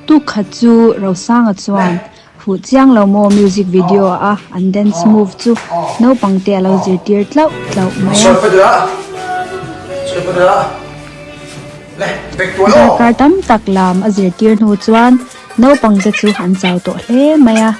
Tuk khat chu Rosanga chuan Fuh chiang lo maw music video a an dance move chu naupang te a lo zirtir tlauh tlauh mai a. Darkar tam tak lam a zirtir hnu chuan naupang te chu an chau tawh hle mai a.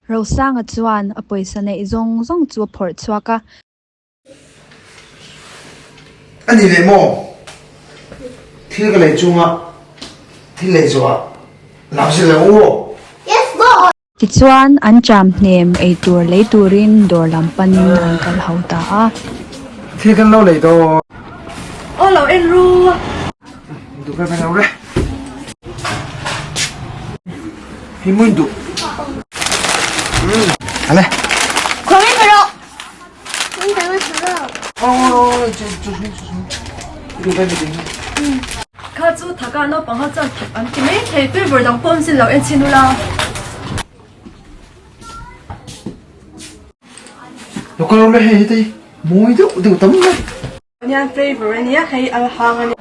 Rosanga chuan a pawisa neih zawng zawng chu a phawrh chhuak a. A ni leh maw? Thil ka lei chunga thil lei zawhah lam zir lo u aw. Tichuan, an cham hnem ei tur lei turin dawr lam panin an kal ho ta a. Thil kan lo lei dawn. Aw lo en ru. Duh ka lo re. Hi muin duh. Ale. Khawmi pero. Kha chu thaka naupang ho chuan thak an ti mai thei tui dang pawh an zin lo en chhin ula. Local awm le hei hi te mawi deuh deuh tam mai. Onion flavor ania hei al hang ania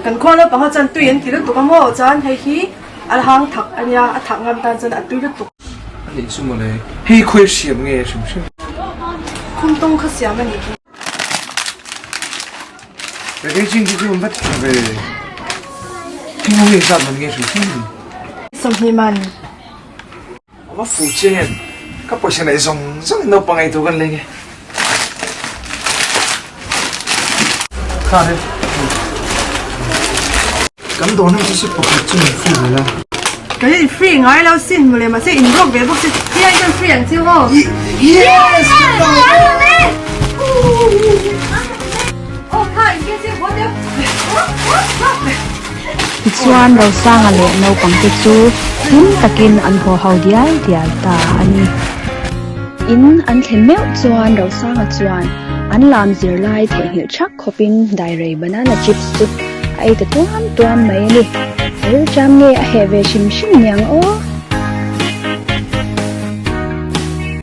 kan khua naupang ho chuan tui an ti lutuk a maw chuan hei hi al hang thak ania a thak ngam tan chuan a tui lutuk. A nih chu mawle hei khawi hriam nge hrim hrim. Khum tawng kha siam a nih hi. Packaging khi chu an va tha ve. Thing ho hi engzat man nge hrim hrim ni. 20 man. A va fuh chiang em? Ka pawisa neih zawng zawng in naupang ei tur kan leng e. Kha re. Kan dawn ho chu si pakhat chu min free ve la. Ka in free ngai lo sin mawle mahse in rawk ve bawk si hian kan free ang chiu aw. Yes! Aw kha in ke chiu haw deuh. Tichuan Rosanga leh naupangte chu hlim takin an haw ho dial dial ta a ni. In an thlen meuh chuan Rosanga chuan an lam zirlai theihnghilh thak khawpin dairei banana chips chu a ei ta tuam tuam mai a ni. Rilṭam nge a heh ve hrim hrim niang aw.